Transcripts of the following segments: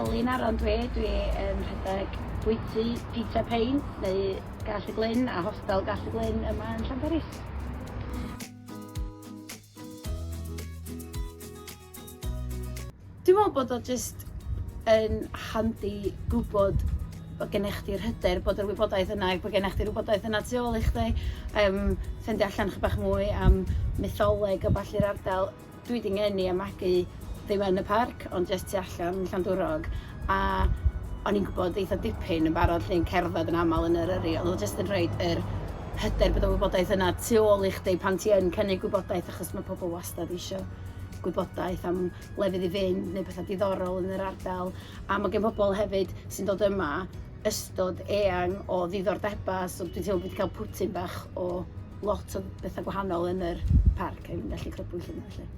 Elin Aron dwi, dwi yn rhedeg bwyty Pizza Paint neu Gallt y Glyn a Hostel Gallt y Glyn yma yn Llanberis. Dwi'n meddwl bod o jyst yn handi gwybod bod gennych chdi'r hyder bod yr wybodaeth yna, bod gennych chdi'r wybodaeth yna tu ôl i chdi. Um, ffeindio allan chydig bach mwy am mytholeg a ballu'r ardal. Dwi 'di ngeni a magu ddim yn y parc ond jyst tu allan yn Llandwrog a o'n i'n gwybod eitha dipyn yn barod 'lly yn cerdded yn aml yn Eryri ond o'dd o jyst yn rhoid yr hyder bod y wybodaeth yna tu ôl i chdi pan ti yn cynnig gwybodaeth achos ma' pobl wastad isio gwybodaeth am lefydd i fynd neu petha diddorol yn yr ardal a ma' gen pobl hefyd sy'n dod yma ystod eang o ddiddordeba so dwi'n teimlo bod fi 'di cael pwtyn bach o lot o bethau gwahanol yn yr parc a fi'n gallu crybwyll hynna felly.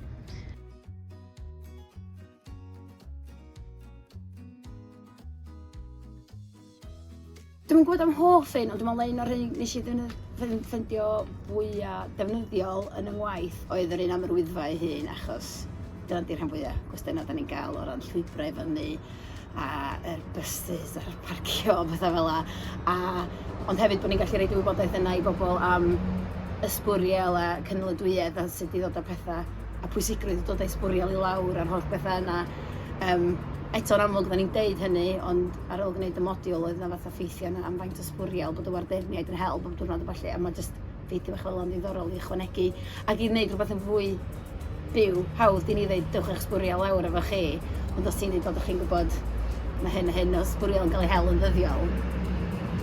Dwi'm yn gwybod am hoff un, ond dwi'n meddwl un o'r rhai nes i ffeindio fwya defnyddiol yn 'y ngwaith oedd yr un am yr Wyddfa ei hun, achos dyna 'di'r rhan fwya gwestiynau dan ni'n gael o ran llwybrau i fyny a yr buses a'r parcio a petha fela a ond hefyd bod ni'n gallu roid y wybodaeth yna i bobl am ysbwriel a cynaliadwyedd a sut i ddod â petha a pwysigrwydd dod â'i sbwriel i lawr a'r holl betha yna. Yym eto'n amlwg oeddan ni'n deud hynny ond ar ôl gwneud y modiwl oedd 'na fatha ffeithiau yna am faint o sbwriel bod y warderniaid yn hel bob diwrnod a ballu a ma' jyst ffeithiau bach fel 'na'n ddiddorol i ychwanegu ac i wneud rhywbeth yn fwy byw, hawdd i ni ddeud dewch â'ch sbwriel lawr efo chi, ond os ti'n dweud bod chi'n gwybod mae hyn a hyn o sbwriel yn cael ei hel yn ddyddiol,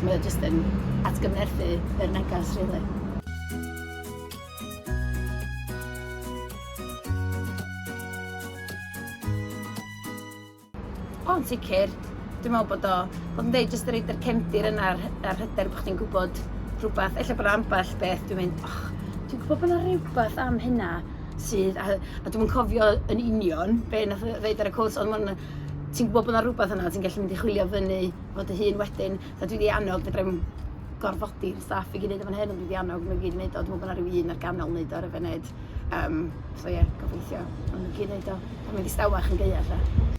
mae o jyst yn atgyfnerthu yr neges rili. O yn sicr. Dwi'n me'wl bod o fel dwi'n deud jyst y roid yr cefndir yna a'r hy- a'r hyder bo' chdi'n gwbod rhwbath ella bo' 'na ambell beth dwi'n mynd och dwi'n gwbod bo' 'na rywbath am hynna sydd a a dwi'm yn cofio yn union be' nath o ddeud ar y cwrs ond ma' 'na ti'n gwbod bo' 'na rwbath yna ti'n gallu mynd i chwilio fyny fo dy hun wedyn. So dwi 'di annog fedrai'm gorfodi'r staff i gyd neud o fan hyn ond dwi 'di annog n'w i gyd i neud o dwi me'wl bo' 'na ryw un ar ganol neud o ar y funud. Yym so ie gobeithio ma' n'w gyd neud o pan mae'n distawach yn gaea ella.